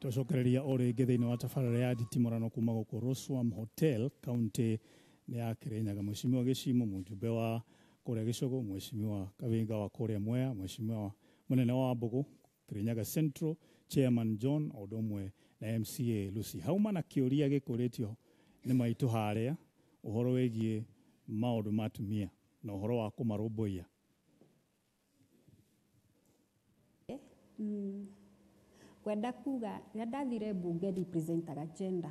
Twacokereria o rĩngĩ thĩinĩ wa tabarĩra ya nditimũrano kuma gũkũ Roswam Hotel, kaunti nĩ ya Kirinyaga. Mheshimiwa Gĩcimo, mũjumbe wa kũrĩa Gĩcũgũ, Mheshimiwa Kabinga wa kũrĩa Mwea, Mheshimiwa mũnene wa Mbũgũ Kirinyaga Central, Chairman John, o ũndũ ũmwe na MCA Lucy. Hauma na kĩũria gĩkũrĩtio nĩ maitũ harĩa ũhoro wĩgiĩ maũndũ ma atumia na ũhoro wa kũmarũmbũiya. Kwenda kuga rĩrĩa ndathire mbunge representaga gender,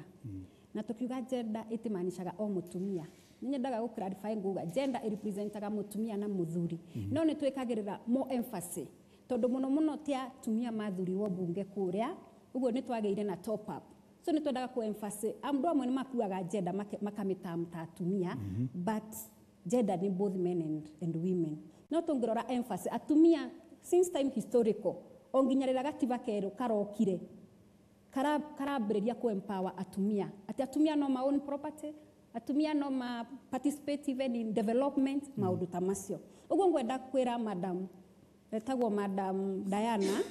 na tukiuga gender ĩtimaanishaga o mũtumia. Nĩ nyendaga gũ clarify nguga gender ĩrepresentaga mũtumia na mũthuri, no nĩ twĩkagĩrĩra more emphasis tondũ mũno mũno ti atumia mathurirwo mbunge kũrĩa, ũguo nĩ twagĩire na top up. So nĩ twendaga kũ emphasis andũ amwe nĩ makuaga gender makamĩtam ta atumia, but gender nĩ both men and women. No tũngĩrora emphasis atumia since time historical o nginya rĩrĩa gatiba kerũ karokire karambĩrĩria kũ empower atumia, atĩ atumia no ma own property, atumia no ma participate even in development, maũndũ ta macio. Ũguo ngwenda kwĩra madam etagwo Madam Diana,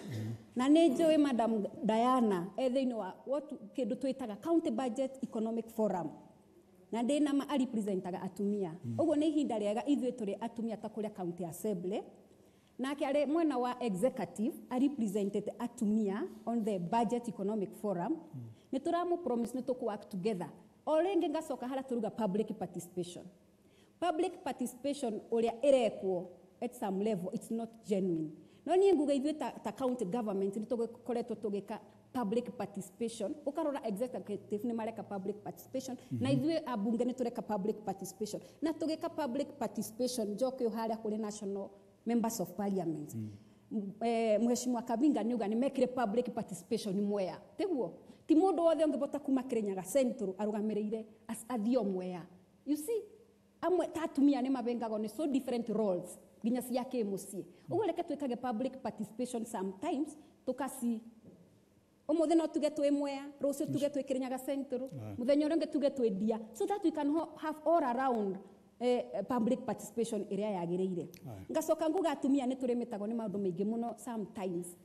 na nĩ njũĩ Madam Diana e thĩinĩ wa what kĩndũ twĩtaga County Budget Economic Forum, na ndĩ na ma arepresentaga atumia. Ũguo nĩ ihinda rĩega ithuĩ tũrĩ atumia ta kũrĩa County Assembly, nake arĩ mwena wa executive arepresented atumia on the Budget Economic Forum. Nĩ tũramũ promise nĩ tũkũ work together. O rĩngĩ ngacoka harĩa tũruga public participation. Public participation ũrĩa ĩrekwo at some level it's not genuine. No niĩ nguga ithuĩ ta county government nĩ tũgĩkoretwo tũgĩka public participation. Ũkarora executive nĩ mareka public participation, na ithuĩ ambunge nĩ tũreka public participation. Na tũgĩka public participation njoke harĩa kũrĩ national members of parliament. Mheshimiwa Kabinga nĩuga nĩ mekire public participation Mwea. Tiguo ti mũndũ wothe ũngĩbota kuma Kirinyaga Central arũgamĩrĩire athiĩ o Mwea. You see, amwe ta atumia nĩ mabengagwo nĩ so different roles nginya cia kĩmũciĩ. Ũguo reke twĩkage public participation sometimes tũkaci ũmũthĩ no tuge twĩ Mwea, rũciũ tuge twĩ Kirinyaga Central, mũthenya ũrĩa ũngĩ tuge twĩ Ndia, so that we can have all around public participation ĩrĩa yagĩrĩire. Ngacoka nguga atumia nĩ tũrĩmĩtagwo nĩ maũndũ maingĩ mũno sometimes.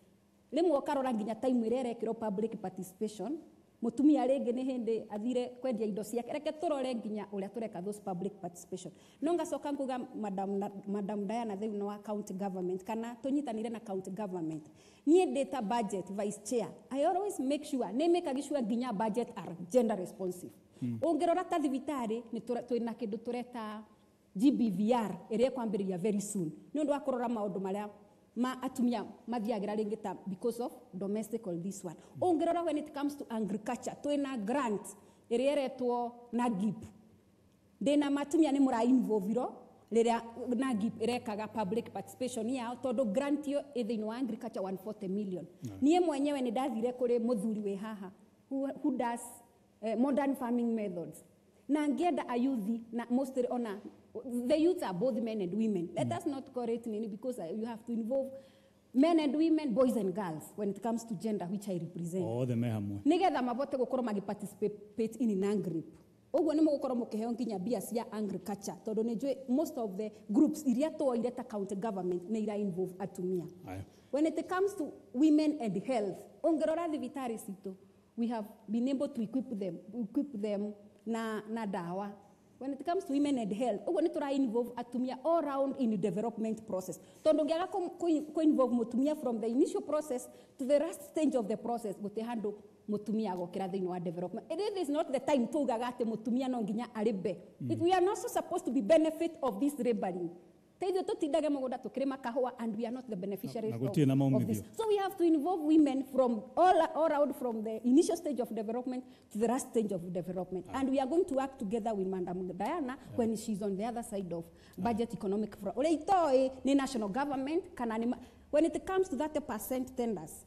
Rĩmwe ũkarora nginya time ĩrĩa ĩrekĩrwo public participation, mũtumia rĩngĩ nĩ hĩndĩ athire kwendia indo ciake. Reke tũrore nginya ũrĩa tũreka those public participation. No ngacoka nguga Madam Diana thĩinĩ wa county government, kana tũnyitanĩre na county government. Niĩ ndĩ ta budget vice chair, I always make sure nĩ make sure nginya budget are gender responsive. Ũngĩrora ta thibitarĩ nĩ twĩna kĩndũ tũreta GBVR ĩrĩa ĩkwambĩrĩria very soon nĩ ũndũ wa kũrora maũndũ marĩa ma atumia mathiagĩra rĩngĩ ta because of domestic or this one. Ũngĩrora when it comes to agriculture twĩna grant ĩrĩa ĩretwo NAGIP. Ndĩna matumia nĩ mũra involve rĩrĩa NAGIP ĩrekaga public participation yao, tondũ grant ĩyo ĩ thĩinĩ wa agriculture 140 million. Niĩ mwenyewe nĩ ndathire kũrĩ mũthuri wĩ haha who does modern farming methods, na ngĩenda ayuthi na mostly ona the youths are both men and women. Let us not call it nini, because you have to involve men and women, boys and girls when it comes to gender, which I represent. Othe me hamwe nigetha mabote gukorwo magi participate in NAGRIP. Ũguo nĩ mũgũkorwo mũkĩheo nginya mbia cia agriculture, tondũ nĩ njũĩ most of the groups iria twoire ta county government nĩ ira involve atumia. When it comes to women and health, ũngĩrora thibitarĩ citũ, we have been able to equip them na dawa. When it comes to women and health, ũguo nĩ tũra involve atumia all round in the development process. Tondũ ũngĩaga kũ involve mũtumia from the initial process to the last stage of the process, gũtirĩ handũ mũtumia agokĩra thĩinĩ wa development. It is not the time tugaga atĩ mũtumia no nginya arĩbe. We are not so supposed to be benefit of this laboring. Ta ithuĩ tũtindage mũgũnda tũkĩrĩma kahũa, and we are not the beneficiaries Na gũtirĩ na of maumithio. this. So we have to involve women from all round, from the initial stage of development to the last stage of development. And we are going to work together with Madam Diana when she's on the other side of budget economic forum. Ũrĩa itoĩ nĩ national government kana nĩ when it comes to 30% tenders,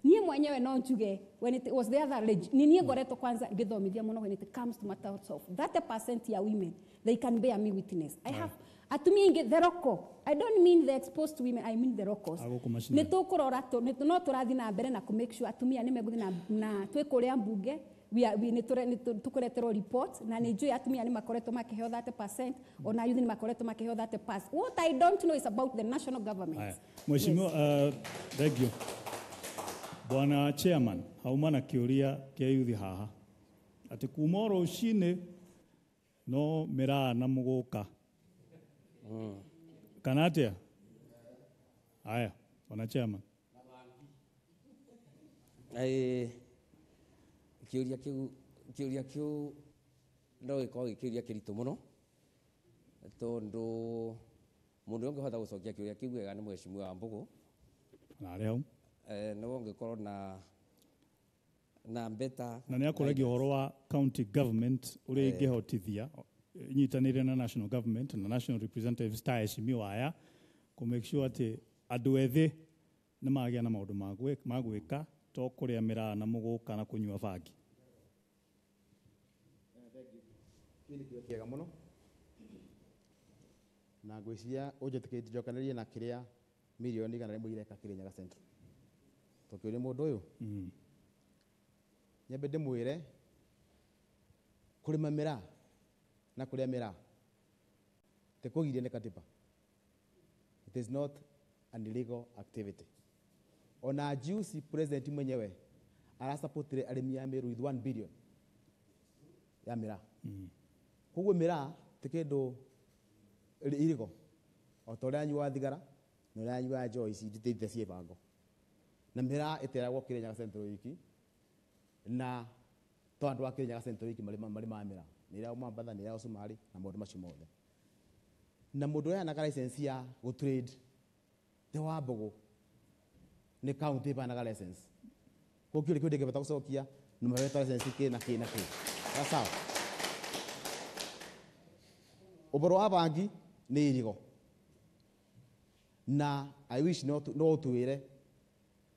niĩ mwenyewe no njuge when it was the other ni niĩ ngoretwo kwanza ngĩthomithia mũno when it comes to matters of 30% ya women, they can bear me witness. I have atumia ingĩ the local. I don't mean the exposed women, I mean the locals. Agũkũ macinani. Nĩ tũkũrora no tũrathiĩ na mbere na kũ make sure atumia nĩ megũthiĩ na twĩ kũrĩa mbunge, we are, we nĩ tũre, nĩ tũkoretwo report, na nĩ njũĩ atumia nĩ makoretwo makĩheo 30%, ona youth nĩ makoretwo makĩheo 30%. What I don't know is about the national government. Aya. Mheshimiwa, thank you. Bwana chairman, hauma na kiuria kia yuthi haha ati kuma rucini no miraa na muguka. Kana atia? Aya, bwana chairman. Kiuria kiu no gikorwo gĩ kĩũria kĩritũ mũno tondũ mũndũ ũngĩhota gũcokia kĩũria kĩu wega nĩ mheshimiwa wa Mbũgũ. Na arĩ hau. Nĩwe ũngĩkorwo na better na nĩ akũragia ũhoro wa county government ũrĩa ĩngĩhotithia inyitanĩire na national government na national representatives ta heshimiwa aya kũ make sure atĩ andũ ethĩ nĩ magĩa na maũndũ ma gwĩka to kũrĩa mĩraa na mũgũka na kũnyua bangi. Kĩu nĩ kĩũria kĩega mũno na ngwĩciria ũnjĩtĩkĩrie njokanĩrie na kĩrĩa mirioni 100 ireka Kirinyaga Central. Tũkĩũria mũndũ ũyũ nyambe ndĩmwĩre kũrĩma mĩraa na kũrĩa mĩraa ti kũgiria nĩ katiba. It is not an illegal activity. Ona juzi president mwenyewe arasupportire arĩmi a Meru with 1 billion ya mĩraa. Koguo mĩraa ti kĩndũ illegal. O ta ũrĩa anyuaga thigara na ũrĩa anyuaga njohi ici nditĩte ciĩ bango. Na mĩraa ĩteragwo Kirinyaga Central wiki na to andũ a Kirinyaga Central wiki marĩmaga mĩraa. Nĩ ĩrĩa Mombatha, nĩ ĩrĩa Ũcumarĩ na maũndũ macio mothe. Na mũndũ ũrĩa anaga license ya gũ trade ti wa Mbũgũ, nĩ county ĩbanaga license. Koguo kĩũria kĩu ndĩngĩbata gũcokia nĩ mahetwo license kĩ na kĩ na kĩ. Sawa sawa. Ũboro wa bangi nĩ irigo. Na I wish no ũtwĩre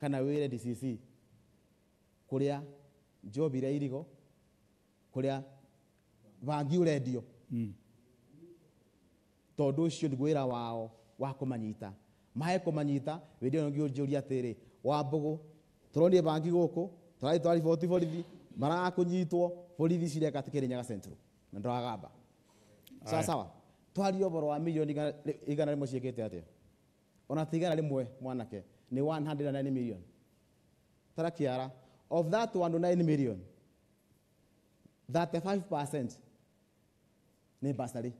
kana wĩre DCC kũrĩa njobi iria irigo, kũrĩa bangi ũrendio. Tondũ ũcio nĩguo wĩra wao wa kũmanyita. Mahe kũmanyita, hĩndĩ ĩyo ngĩũria atĩrĩ, wa Mbũgũ, tũronire bangi gũkũ, tũrathiĩ twariboti borithi, maraga kũnyitwo, borithi cireka atĩ Kirinyaga Central. Na ndũragamba. Sawa sawa. Twarie ũhoro wa mirioni 100 ciĩkĩte atĩa? Ona ti 100 mwanake, nĩ 109 million. Tara kĩara, of that 109 million, 35% nĩ bursary.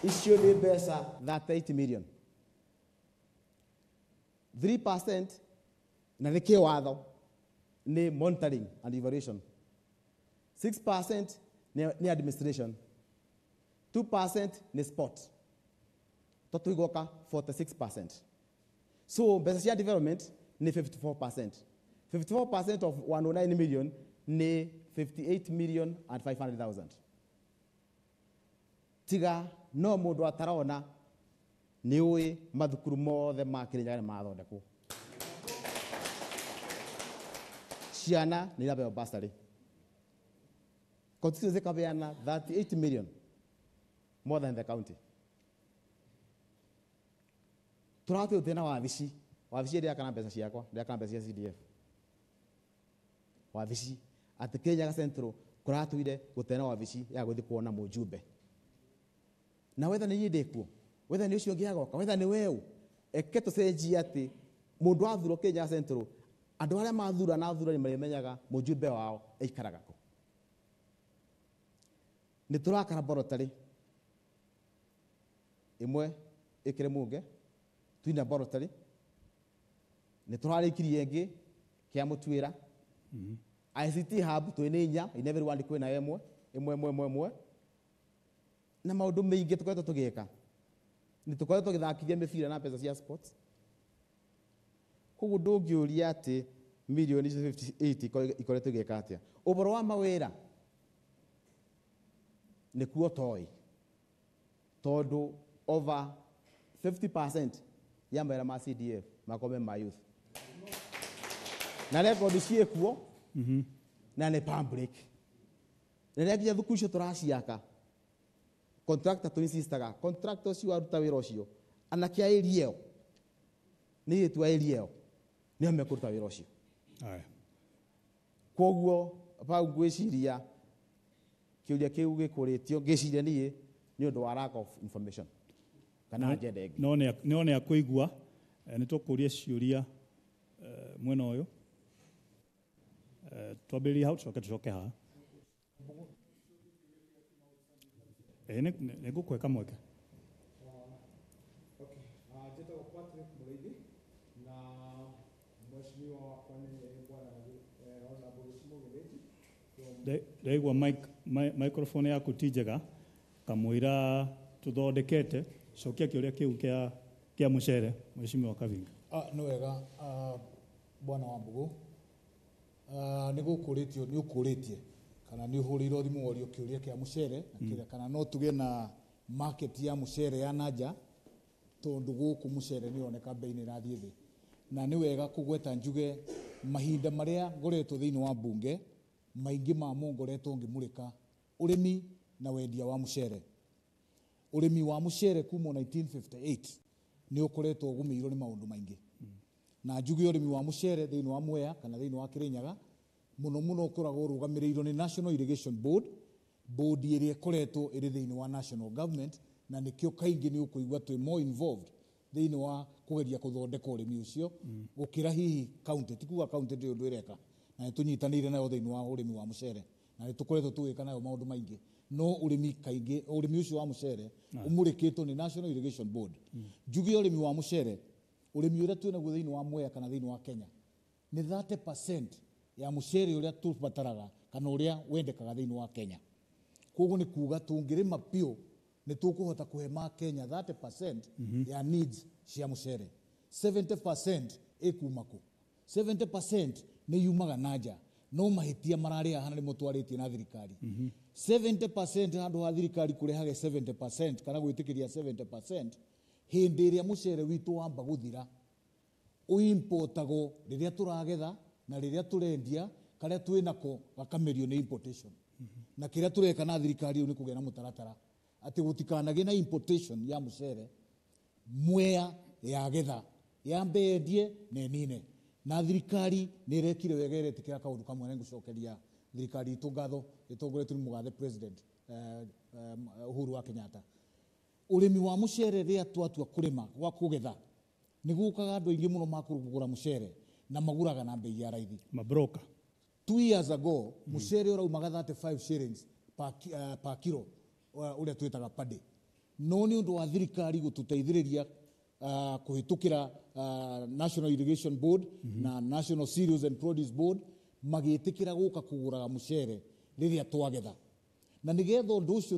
Icio nĩ mbeca 38 million. 3% na nĩ kĩwatho nĩ monitoring and evaluation. 6% nĩ administration. 2% nĩ sport. Tũtũigoka 46%. So mbeca cia development nĩ 54%. 54% of 109 million nĩ 58 million and 500,000. Tiga no mũndũ atarona nĩ ũĩ mathukuru mothe ma Kirinyaga nĩ mathondekwo. Ciana nĩ iraheo bursary. Constituency ĩkaheana 38 million more than the county. Tũrathiĩ na wabici, wabici ĩrĩa kana mbeca ciakwa, ĩrĩa kana mbeca cia CDF. Wabici atĩ Kirinyaga Central kũratũire gũtena wabici ya gũthiĩ kuona mũjumbe. Na wetha nĩ niĩ ndĩkuo, wetha nĩ ũcio ũngĩ agoka, wetha nĩ weũ, eke tũcenjie atĩ mũndũ athurwo Kirinyaga Central, andũ arĩa mathura na athurani marĩmenyaga mũjumbe wao aikaraga kũ. Nĩ tũraka laboratory ĩmwe ĩkĩrĩ Munge, twina laboratory, nĩ tũrarĩkirie ĩngĩ kĩa Mũtuĩra. ICT hub twĩ inya, in every ward kwĩna ĩmwe, ĩmwe, ĩmwe, ĩmwe, ĩmwe. Na maũndũ maingĩ tũkoretwo tũgĩka. Nĩ tũkoretwo tũgĩthakithia mĩbira na mbeca cia sports. Koguo ndũngĩũria atĩ mirioni icio 58 ikoretwo igĩka atĩa. Ũhoro wa mawĩra nĩkuo toĩ, tondũ over 50% ya mawĩra ma CDF makorwo me ma youth. Na record ciĩkuo, na nĩ public. Rĩrĩa nginya thukuru icio tũraciaka, contractor tũ insistaga, contractor ũcio waruta wĩra ũcio, anake a area ĩyo, nĩ airĩtu a area ĩyo, nĩo mekũruta wĩra ũcio. Koguo hau ngwĩciria kĩũria kĩu gĩkũrĩtio, ngĩciria niĩ nĩ ũndũ wa lack of information kana agenda ĩngĩ. No nĩ akũigua Nĩ tũkũria ciũria mwena ũyũ. Twambĩrĩrie hau tũcoke tũcoke haha. Nĩ ngũkũhe kamweke. Okay. Njĩtagwo Patrick Mũrĩithi na mheshimiwa wakwa nĩ bwana Honorable Gĩcimu Gĩthĩnji from Ndaigua microphone yaku ti njega, kamũira tũthondekete. Cokia kĩũria kĩu kĩa mũcere, mheshimiwa Kavinga. Nĩ wega, bwana wa Mbũgũ, nĩ gũkũrĩtio nĩ ũkũrĩtie kana nĩ ũhũrĩirwo thimũ worio kĩũria kĩa mũcere na kĩrĩa kana no tũgĩe na market ya mũcere ya nanja, tondũ gũkũ mũcere nĩ ũroneka bei nĩ ĩrathiĩ thĩ. Na nĩ wega kũgweta njuge mahinda marĩa ngoretwo thĩinĩ wa mbunge maingĩ mamo ngoretwo ngĩmũrĩka ũrĩmi na wendia wa mũcere. Ũrĩmi wa mũcere kuma 1958 nĩ ũkoretwo ũgũmĩirwo nĩ maũndũ maingĩ. Na njuge ũrĩmi wa mũcere thĩinĩ wa Mwea kana thĩinĩ wa Kĩrĩnyaga mũno mũno ũkoragwo ũrũgamĩrĩirwo nĩ National Irrigation Board, board ĩrĩa ĩkoretwo ĩrĩ thĩinĩ wa national government, na nĩkĩo kaingĩ nĩ ũkũigua twĩ more involved thĩinĩ wa kũgeria kũthondeka ũrĩmi ũcio gũkĩra hihi county. Ti kuga county ndĩrĩ ũndũ ĩreka, na nĩ tũnyitanĩire nayo thĩinĩ wa ũrĩmi wa mũcere na nĩ tũkoretwo tũgĩka nayo maũndũ maingĩ, no ũrĩmi kaingĩ ũrĩmi ũcio wa mũcere ũmũrĩkĩtwo nĩ National Irrigation Board. Njuge ũrĩmi wa mũcere, ũrĩmi ũrĩa twĩnaguo thĩinĩ wa Mwea kana thĩinĩ wa Kenya nĩ 30% ya mũcere ũrĩa tũbataraga kana ũrĩa wendekaga thĩinĩ wa Kenya. Koguo nĩ kuga tũngĩrĩma biũ nĩ tũkũhota kũhe ma Kenya 30% ya needs cia mũcere. 70% ĩkuma kũ? 70% nĩ yumaga na nja, no mahĩtia mararĩ haha na nĩmo twarĩtie na thirikari. 70% handũ ha thirikari kũrehage 70% kana gwĩtĩkĩria 70% hĩndĩ ĩrĩa mũcere witũ wamba gũthira, ũimportagwo rĩrĩa tũragetha na rĩrĩa tũrendia, karĩa twĩnako gakamerio nĩ importation. Na kĩrĩa tũreka na thirikari rĩu nĩ kũgĩa na mũtaratara atĩ gũtikanagĩe na importation ya mũcere. Mwea yagetha yambe yendie na ĩnine. Na thirikari nĩ ĩrekire wega ĩretĩkĩra kaũndũ kamwe, na ngũcokeria thirikari itũ ngatho ĩtongoretio nĩ mũgathe president Uhuru wa Kenyatta. Ũrĩmi wa mũcere rĩrĩa twatua kũrĩma gwa kũgetha nĩ gũkaga andũ aingĩ mũno makũgũra mũcere na magũraga na bei ya raithi. Mabroka. 2 years ago mũcere ũraumaga 35 shillings per kilo, ũrĩa twĩtaga paddy, no nĩ ũndũ wa thirikari gũtũteithĩrĩria kũhĩtũkĩra National Irrigation Board na National Cereals and Produce Board, magĩtĩkĩra gũka kũgũraga mũcere rĩrĩa twagetha. Na nĩgetha ũndũ ũcio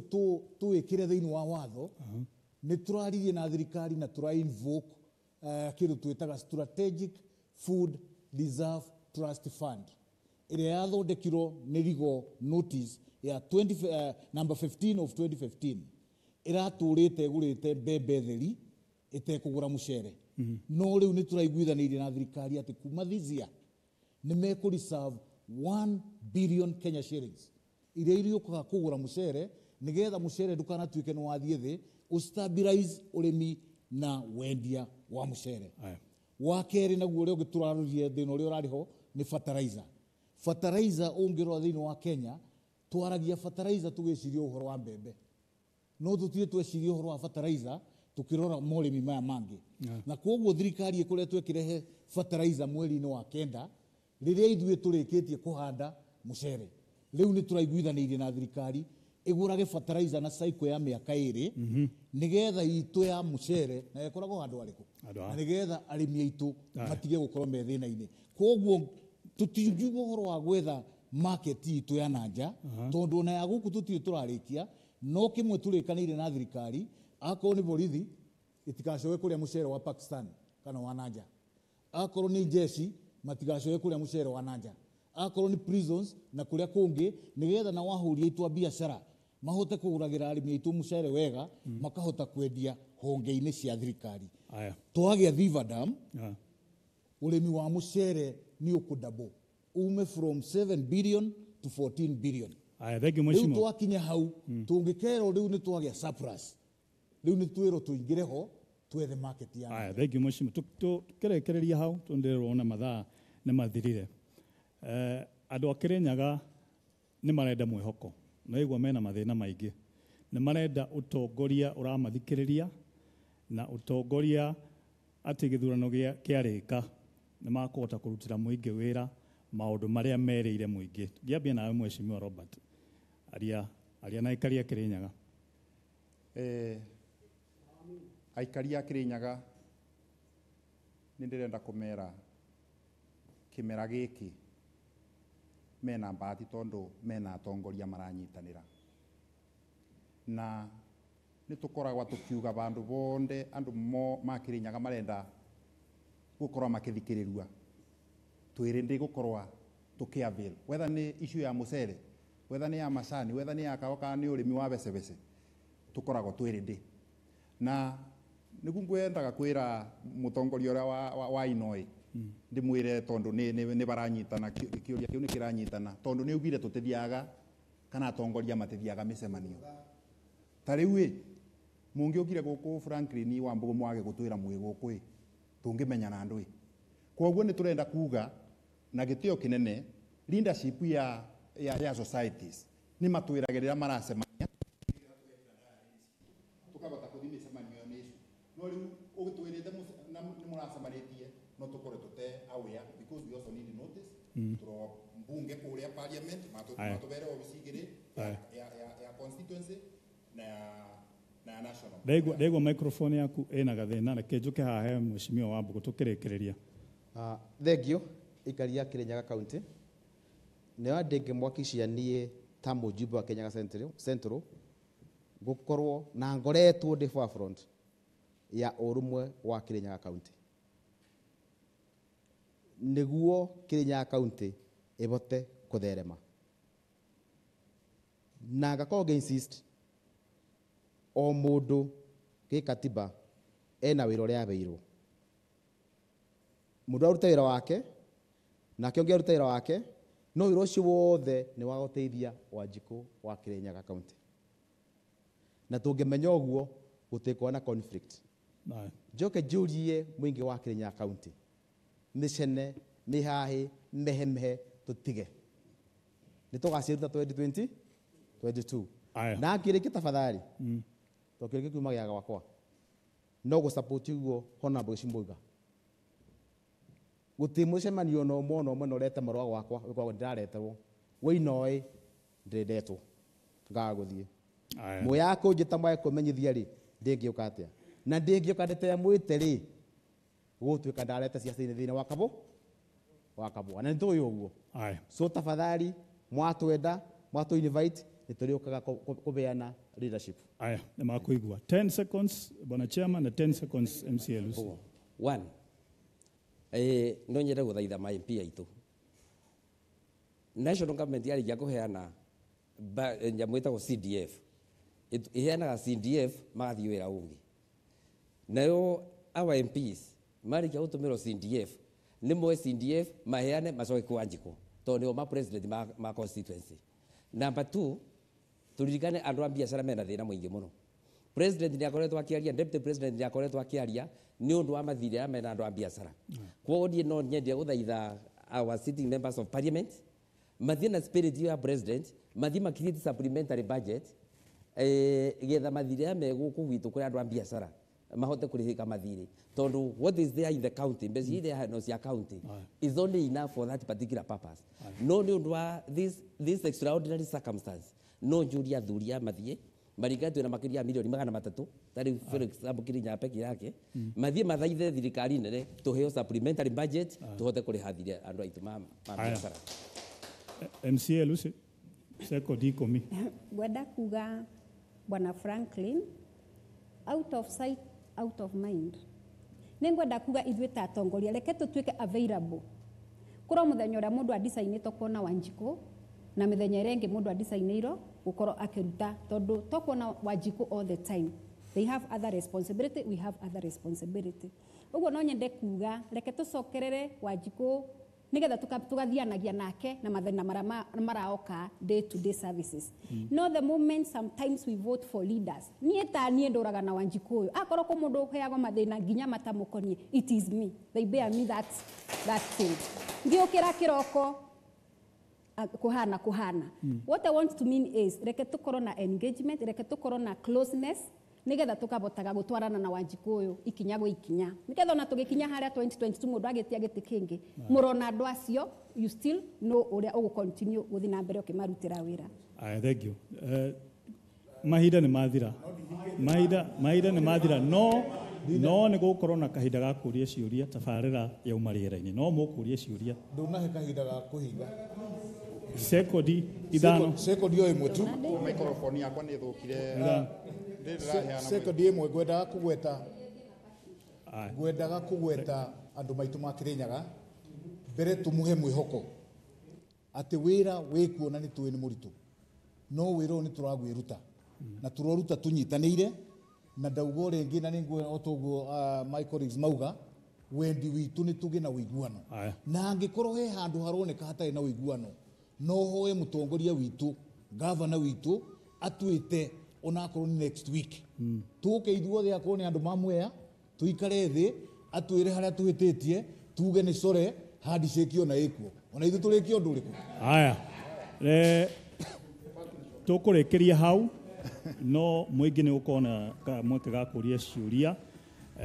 tũwĩkĩre thĩinĩ wa watho, nĩ tũraririe na thirikari na tũra invoke kĩndũ twĩtaga Strategic Food Reserve Trust Fund ĩrĩa yathondekirwo nĩ legal notice ya 20, number 15 of 2015, ĩratũrĩte ĩgũrĩte mbembe theri ĩtekũgũra mũcere. No rĩu nĩ tũraiguithanĩirie na thirikari atĩ kuma this year nĩ mekũ reserve 1 billion Kenya shillings iria iriũkaga kũgũra mũcere, nĩgetha mũcere ndũkanatuĩke nĩ wathiĩ thĩ, ũstabilize ũrĩmi na wendia wa mũcere. Aya. Wa kerĩ naguo ũrĩa ũngĩ tũrarorire thĩna ũrĩa ũrarĩ ho nĩ fertilizer. Fertilizer ũngĩrora thĩinĩ wa Kenya, twaragia fertilizer tũgĩciria ũhoro wa mbembe, no tũtirĩ tweciria ũhoro wa fertilizer tukirora morĩmi maya mangĩ. Na koguo thirikari ĩkoretwo ĩkĩrehe fertilizer mweri-inĩ wa kenda rĩrĩa ithuĩ tũrĩkĩtie kũhanda mũcere. Rĩu nĩ tũraiguithanĩirie na thirikari ĩgũrage fertilizer na cycle ya mĩaka 2, nĩgetha itũ ya mũcere na ĩkoragwo handũ harĩkũ, Handũ ha. na nĩgetha arĩmi aitũ matige gũkorwo me thĩna-inĩ. Koguo tũtingiuga ũhoro wa gwetha market itũ ya nanja, tondũ ona ya gũkũ tũtirĩ tũrarĩkia. No kĩmwe tũrĩkanĩire na thirikari, akorwo nĩ borithi itigacoke kũrĩa mũcere wa Pakistan kana wa nanja, akorwo nĩ jeshi matigacoke kũrĩa mũcere wa nanja, akorwo nĩ prisons na kũrĩa kũngĩ, nĩgetha na wahũri aitũ a biacara mahote kũgũragĩra arĩmi aitũ mũcere wega, makahota kwendia honge-inĩ cia thirikari. Aya. Twagĩa Thiva Dam, ũrĩmi wa mũcere nĩ ũkũdouble ume from 7 billion to 14 billion. Aya, thank you, Rĩu mheshimiwa. twakinya hau tũngĩkerwo rĩu nĩ twagĩa surplus, rĩu nĩ twĩrwo tũingĩre ho twethe market ya. Aya, thank you, mheshimiwa. Tũkĩrekereria hau tondũ ndĩrona mathaa nĩ mathirire. Andũ a Kĩrĩnyaga nĩ marenda mwĩhoko, na igua mena mathĩna maingĩ, nĩ marenda ũtongoria ũramathikĩrĩria na ũtongoria atĩ gĩthurano kĩarĩka nĩ makũhota kũrutĩra mũingĩ wĩra maũndũ marĩa merĩire mũingĩ? Ngĩambia nawe Mheshimiwa Robert, aria aria na aikari a Kirinyaga. Aikari a Kirinyaga nĩ ndĩrenda kũmera kĩmera gĩkĩ mena bahati tondũ mena atongoria maranyitanĩra, na nĩ tũkoragwo tũkiuga bandũ bonde andũ mo ma Kirinyaga marenda gũkorwo makĩthikĩrĩrua twĩrĩ ndĩ gũkorwo tũkĩ avail, whether nĩ issue ya mũcere, whether nĩ ya macani, whether nĩ ya kawa kana nĩ ũrĩmi wa becebece, tũkoragwo twĩrĩ ndĩ. Na nĩguo ngwendaga kwĩra mũtongoria ũrĩa wa Inoi, ndĩmwĩre tondũ nĩ baranyitana, kĩũria kĩu nĩ kĩranyitana tondũ nĩ augire tũtithiaga kana atongoria matithiaga mĩcemanio. Ta rĩu ĩ mũngĩũkire gũkũ Franklin wa Mbũgũ mwage gũtwĩra mwĩ gũkũ ĩ tũngĩmenya na andũ ĩ. Koguo nĩ tũrenda kuga na gĩtĩo kĩnene leadership ya societies nĩ matwĩrage rĩrĩa maracemania tukabata kũthiĩ mĩcemanio nĩ icu, no rĩu ũgĩtwĩrĩte na nĩ mũracemanĩtie no tũkorwo tũte aware because we also need notice tũro mbunge kũrĩa parliament matũbere obici igĩrĩ ya constituency na ya national. Ndaigua microphone yaku ĩna gathĩna, reke njũke haha he Mheshimiwa wa Mbũgũ tũkĩrĩkĩrĩria. Thengio aikari a Kirinyaga County, nĩo ndĩngĩmwakicia niĩ ta mũjumbe wa Kirinyaga Central gũkorwo na ngoretwo ndĩ forefront ya ũrũmwe wa Kirinyaga County nĩguo Kirinyaga County ĩbote kũtherema, na ngakorwo ngĩ insist o mũndũ gĩkatiba ena wĩra ũrĩa aheirwo. Mũndũ arute wĩra wake nake ũngĩ arute wĩra wake, no wĩra ũcio wothe nĩ wa gũteithia Wanjikũ wa Kirinyaga County, na tũngĩmenya ũguo gũtikorwo na conflict. Njoke njũrie mũingĩ wa Kirinyaga County, mĩcene mĩhahĩ mehemehe tũtige, nĩ tũgaciruta 2022. Na ngĩrĩkia tafadhali, tondũ kĩrĩkĩ kiuma gĩa gwakwa no gũ support ũguo Honorable Gĩchimbo, gũtirĩ mũcemanio ona ũmwe ona ũmwe na ũrete marũa gwakwa ũkoragwo ndĩrareterwo wĩinoĩ ndĩrendetwo ngaga gũthiĩ mũya kũnjĩta mwage kũmenyithia rĩ ndĩngĩũka atĩa, na ndĩngĩũka ndĩtemwĩte rĩ gũtuĩka ndarete ciaca-inĩ thĩinĩ wa kabũ wa kabũa, na nĩtũĩ ũguo. So tafadhali mwatwenda mwatũ invite nĩ tũrĩũkaga kũbeana leadership. Aya, nĩ makũigua 10 seconds bwana chairman na 10 seconds MCA Lucy. One, no nyende gũthaitha ma MP aitũ, national government yarĩkia kũheana nyamũ ĩtagwo CDF, ĩheanaga CDF magathiĩ wĩra ũngĩ, nayo our MPs marĩkia gũtũmĩrwo CDF nĩ moe CDF maheane macoke kwa Wanjikũ tondũ nĩo ma president ma constituency. Number 2, tũririkane andũ a biacara mena thĩna mũingĩ mũno. President nĩ akoretwo akĩaria, deputy president nĩ akoretwo akĩaria nĩ ũndũ wa mathirĩ arĩa mena andũ a biacara. Koguo niĩ no nyende gũthaitha our sitting members of parliament mathiĩ na spirit ya president, mathiĩ ma create supplementary budget getha mathirĩ aya me gũkũ gwitũ kũrĩ andũ a biacara mahote kũrĩhĩka mathirĩ, tondũ what is there in the county, mbeca iria no cia county is only enough for that particular purpose. No nĩ ũndũ wa this extraordinary circumstance no njũrie athuri a mathiĩ maringa twĩna makĩria ya milioni 300 ta rĩu for example Kirinyaga peke yake mathiĩ mathaithe thirikari nene tũheo supplementary budget tũhote kũrĩha thirĩ andũ aitũ ma biacara. MCA Lucy, sekondi 10. Ngwenda kuga bwana Franklin, out of sight out of mind. Nĩ ngwenda kuga ithuĩ ta atongoria reke tũtuĩke available. Kũrwo mũthenya ũrĩa mũndũ adicainĩtwo kuona Wanjikũ na mĩthenya ĩrĩa ĩngĩ mũndũ adicainĩirwo gũkorwo akĩruta, tondũ tokuona Wanjikũ all the time. They have other responsibility, we have other responsibility. Ũguo no nyende kuga reke tũcokerere Wanjikũ nigetha tugathianagia nake na mathĩna marĩa maraoka day to day services. No the moment sometimes we vote for leaders, niĩ ta niĩ ndũraga na Wanjikũ ũyũ akorwo kũ mũndũ ũheagwo mathĩna nginya matamũkoniĩ, it is me, they bear me that thing. Ngĩũkĩra kĩroko kuhana. What I want to mean is reke tukorwo na engagement, reke tukorwo na closeness Nigetha tukabotaga gutwarana na Wanjikũ ikinya gwa ikinya. Nigetha ona tugikinya haria 2022 mundu agitia giti kingi. Murona andu acio you still know uria ugu continue guthi na mbere ukimarutira wira. Aya, thank you. Mahinda nĩ mathira. Mahinda nĩ mathira no nĩ gũkorwo na kahinda ga kũria ciũria tabarĩra yauma rĩera-inĩ. No mũkũria ciũria. Ndunahe kahinda ga kũhinga. Sekondi ithano. Sekondi o ĩmwe tu. Microphone yakwa nĩ ĩthũkire. Sekondi ĩmwe ngwendaga kũgweta. Ngwendaga kũgweta andũ maitũ ma Kĩrĩnyaga mbere tũmũhe mwĩhoko atĩ wĩra wĩkuo na nĩ tũĩ nĩ mũritũ no wĩra ũyũ nĩ tũragwĩruta na tũroruta tũnyitanĩire na ndauga o rĩngĩ na nĩnguo o toguo my colleagues mauga wendi witũ nĩ tũgĩe na ũiguano na angĩkorwo he handũ haroneka hatarĩ na ũiguano no hoe mũtongoria witũ gavana witũ atuĩte onakorwo nĩ next week tũke ithuothe akorwo nĩ andũ ma Mwea tũikare thĩ atwĩre harĩa tũhĩtĩtie tuge nĩ core handshake ona ĩkuo ona ithuĩ tũrĩkie ũndũ ũrĩkũ. Aya, tũkũrĩkĩria hau no mũingĩ nĩ ũkorwo na mweke ga kũria ciũria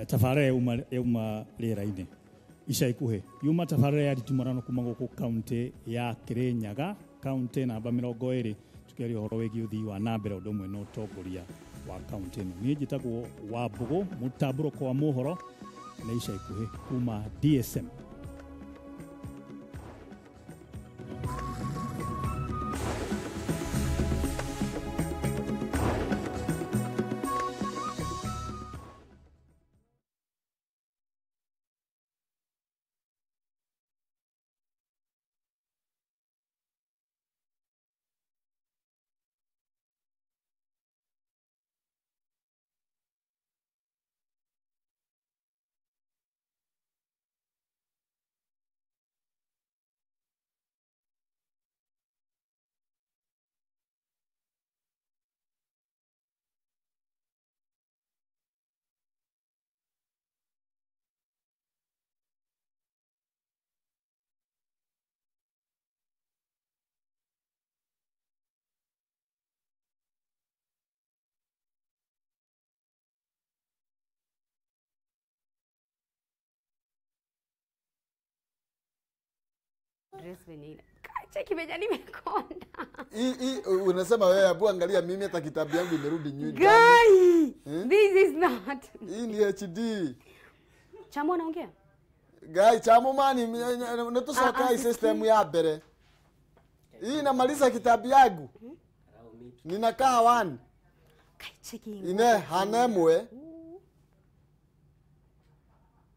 tabarĩra yauma rĩera-inĩ ica ikuhĩ yuma tabarĩra ya nditimũrano kuma gũkũ kaunti ya Kĩrĩnyaga kaunti namba 20 tukiaria ũhoro wĩgiĩ ũthii wa na mbere ũndũ ũmwe na ũtongoria wa kaunti ĩno. Niĩ njĩtagwo Wambũgũ mũtambũrũko wa mohoro na ica ikuhĩ kuma DSM. Dress venye ile. Cheki venye nimekonda. Hii unasema wewe hebu angalia mimi hata kitabu yangu imerudi nyuma. Guy, this is not. Hii ni HD. Chamo naongea? Guy, chamo mani netosoka hii system ya mbere. Hii inamaliza kitabu yangu. Ninakaa 1. Cheki. Ine hanemwe.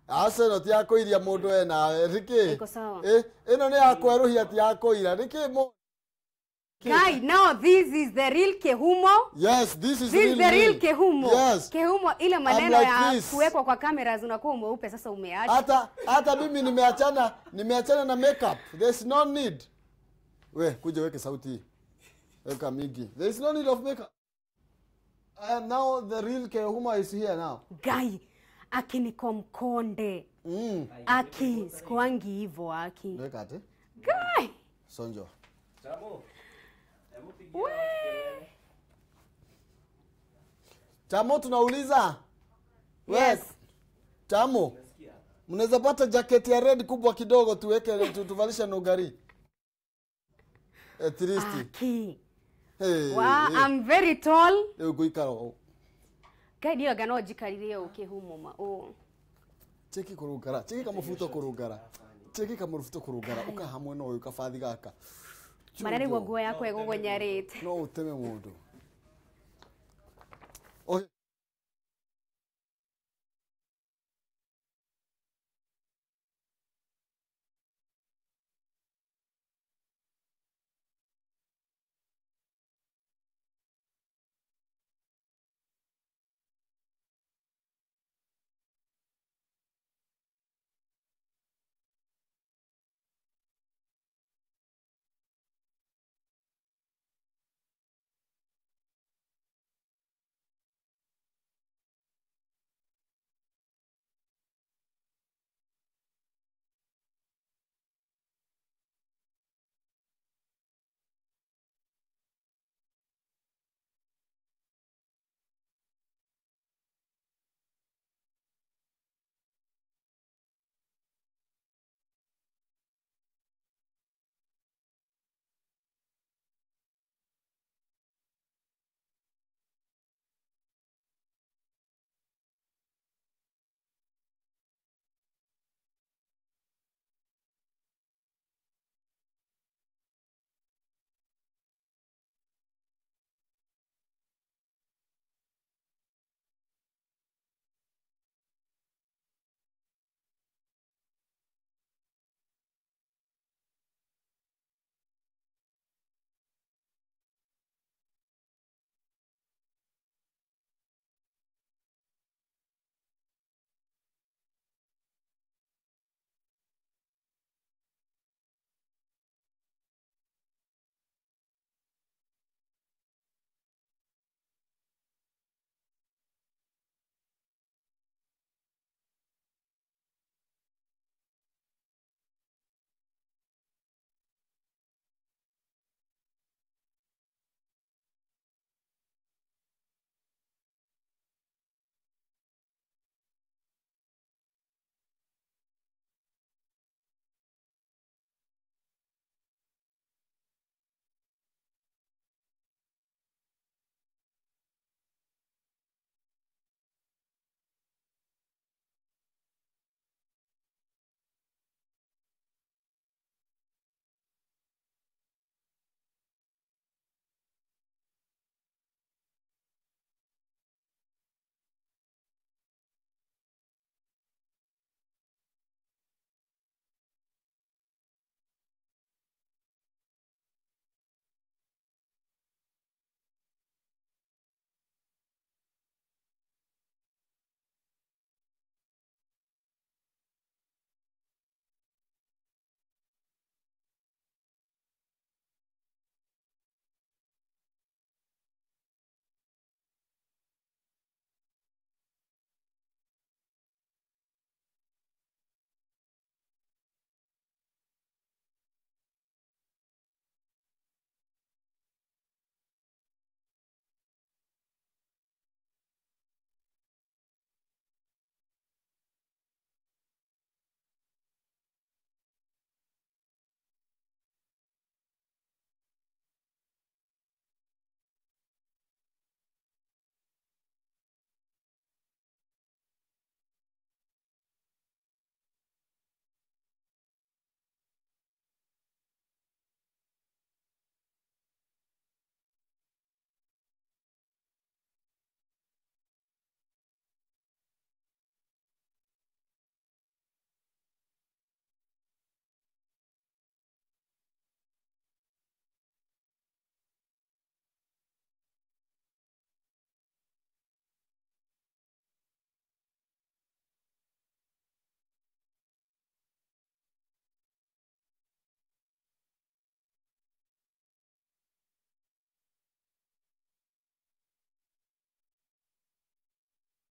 Ase no ti akoiria mundu ena riki. Iko sawa. Ino ni akweruhia ti akoira riki. Guy, now this is the real Kehumo. Yes, this is this the real Kehumo. Yes. Kehumo ile maneno like ya kuwekwa kwa cameras unakuwa mweupe sasa umeacha. Hata mimi nimeachana na makeup. There's no need. We, kuja weke sauti. Weka mingi. There's no need of makeup. I am now the real Kehumo is here now. Guy, aki niko mkonde. Aki sikuangi hivyo aki. Weka ate. Guy. Sonjo. We. Chamo tunauliza. Yes. Chamo. Mnaweza pata jacket ya red kubwa kidogo tuweke tuvalisha nogari. At least. Aki. Hey. Wow, hey. I'm very tall. Uguikaro. Kai ndio gano jikarire ukihumo ma. Oh. Cheki kurugara. Cheki kama futo kurugara. Cheki kama futo kurugara. Uka hamwe no ukafathi gaka. Marari guo yako egũgũnyarĩte. No uteme mundu.